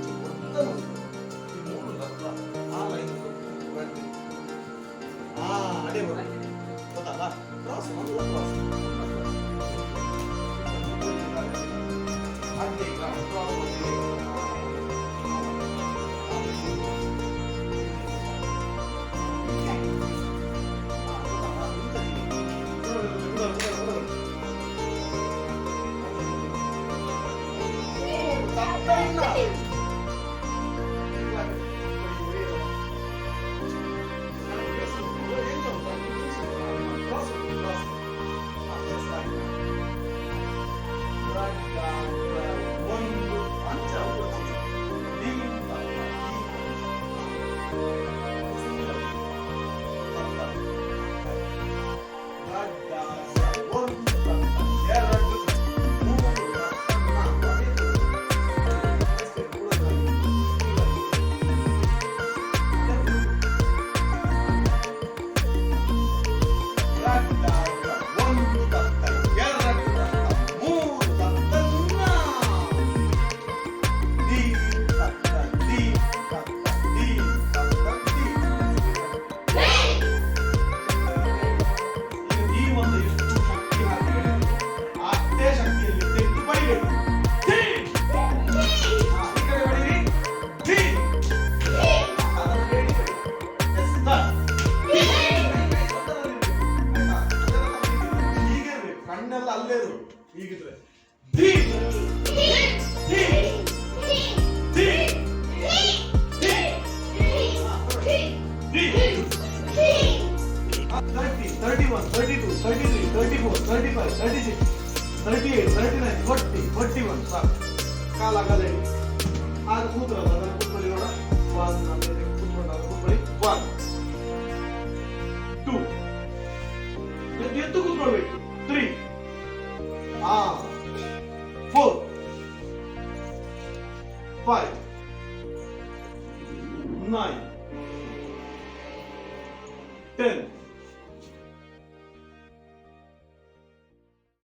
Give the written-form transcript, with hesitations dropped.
ಇಂಚ ಒತ್ತ ನೋಡಿ. ಈ ಮೂರು ಉಂಟಲ್ಲ, ಆ ಲೈನ್ ರಡ್ಡ್. ಆ ಅಡೆ ಬರ್ತದೆ ಗೊತ್ತಲ್ಲ. ಕ್ರಾಸ್, ಮಲ್ಲ ಕ್ರಾಸ್. ಅಡ್ಡೆ cross cross. ಈ ಒಂದು ಎಷ್ಟು ಶಕ್ತಿ ಹಾಕಿ ಹೇಳಿದ್ರು, ಅಷ್ಟೇ ಶಕ್ತಿಯಲ್ಲಿ ತೆಗೆದು ಬಡಿಬೇಕು. ಧೀ! ಹಾ, ಈ ಕಡೆ ಬಡೀರಿ. ಧೀ! ಅದನ್ನು ಹೇಳಿ ಬಡಿ. Yes, start. ಧೀ! ಕೈ ಒತ್ತಡದಲ್ಲಿರ್ಬೇಕು. ಆಯ್ತಾ? ಅದೆಲ್ಲ ತಪ್ಪಿಲ್ಲ. ಹೀಗೆ ಇರ್ಬೇಕು. ಕಣ್ಣೆಲ್ಲ ಅಲ್ಲೇ ಇರು ಹೀಗಿದ್ರೆ. ಧೀ! ಧೀ! ಧೀ! ಧೀ! ಧೀ! 30, 31, 32, 33, 34, 35, 36, 38, 39, 40, 41. ಸಾಕು. ಕಾಲು ಅಗಲ ಇಡಿ. ಆಗ ಕೂತ್ರಲ್ಲ, ಅದನ್ನು ಕೂತ್ಕೊಳ್ಳಿ ನೋಡ. ಒನ್, ಅಲ್ಲೇ ಕೂತ್ಕೊಂಡಾಗ ಕೂತ್ಕೊಳ್ಳಿ. ಒನ್, ಟೂ, ಎದ್ದು ಎದ್ದು ಕೂತ್ಕೊಳ್ಬೇಕು. ತ್ರೀ, ಆ, 4, 5, 9, 10.